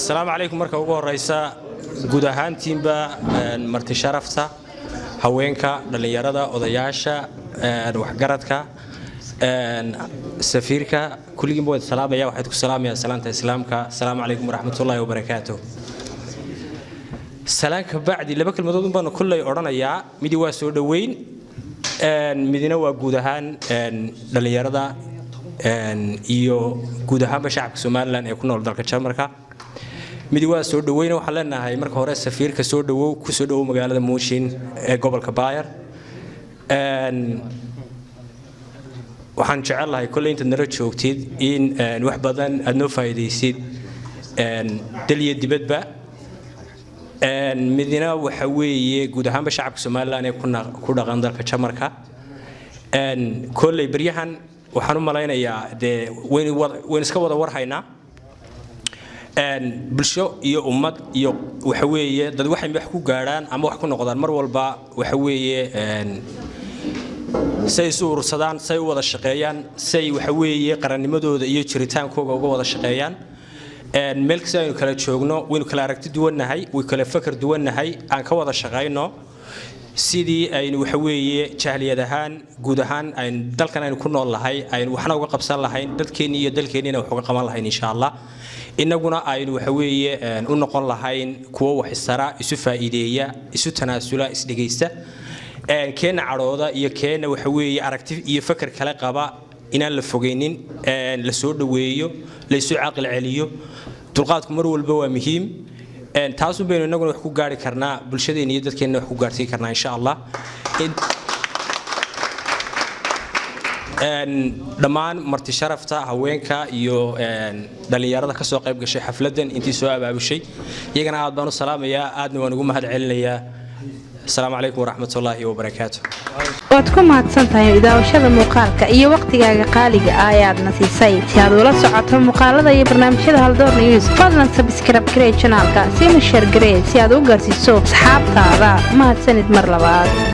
Asalaamu calaykum. Marka ugu horeysa, guud ahaantiinba marti sharafta, haweenka, dhallinyarada, odayaasha, waxgaradka, safiirka, kulligiinba waad salaamaya. Waxaad ku salaamaya salaanta Islaamka: asalaamu calaykum waraxmatullaahi wabarakaatuh. Salaan ka bacdi, laba kelmadood un baanu kulley odhanayaa. Midi waa soo dhoweyn, midina waa guud ahaan dhallinyarada iyo guud ahaanba shacabka Somaliland ee ku nool dalka Jarmalka. Midi waa soo dhoweyn. Waxaan leenahay marka hore, safiirka, soo dhowow, ku soo dhowow magaalada Muushin ee gobolka Bayer. Waxaan jecelahay kolley intaad nala joogtid in wax badan aad noo faa'iidaysid, dal iyo dibadba. Midina waxa weeye guud ahaanba shacabka Somaliland ee ku dhaqan dalka Jarmalka. Kolley beryahan waxaan u malaynayaa dee waynu iska wada warhaynaa, bulsho iyo ummad iyo waxa weeye dad waxay wax ku gaadhaan ama wax ku noqdaan mar walba waxa weeye say isu urursadaan, say u wada shaqeeyaan, say waxa weeye qarannimadooda iyo jiritaankooga uga wada shaqeeyaan. Meel kasta aynu kala joogno, waynu kala aragti duwannahay, way kala fakar duwannahay. Aan ka wada shaqayno sidii aynu waxa weeye jahliyad ahaan, guud ahaan, aynu dalkan aynu ku nool lahay aynu waxna uga qabsan lahayn, dadkeennii iyo dalkeenniina wax uga qaban lahayn, insha Allah, innaguna aynu waxa weeye u noqon lahayn kuwo wax isara, isu faa'iideeya, isu tanaasula, isdhegaysta. Keenna cadhooda iyo keenna waxa weeye aragti iyo fakar kale qaba inaan la fogeynin, la soo dhoweeyo, la isu caqli celiyo. Dulqaadku mar walba waa muhiim. Taasun baynu innaguna wax ku gaari karnaa, bulshadeena iyo dadkeenna wax ku gaarsiin karnaa, insha Allah. Dhammaan marti sharafta, haweenka iyo dhallinyarada ka soo qayb gashay xafladdan, intii soo abaabushay, iyagana aad baan u salaamayaa, aadna waan ugu mahad celinayaa. Asalaamu calaykum waraxmatullaahi wabarakaatu. Waad ku mahadsan tahay daawashada muuqaalka iyo wakhtigaaga qaaliga ah ee aadna siisay. Si aad ula socoto muuqaalada iyo barnaamijyada Haldoor News, fadlan subscribe garee channelka, siina share garee si aad u gaarsiiso asxaabtaada. Mahadsanid mar labaad.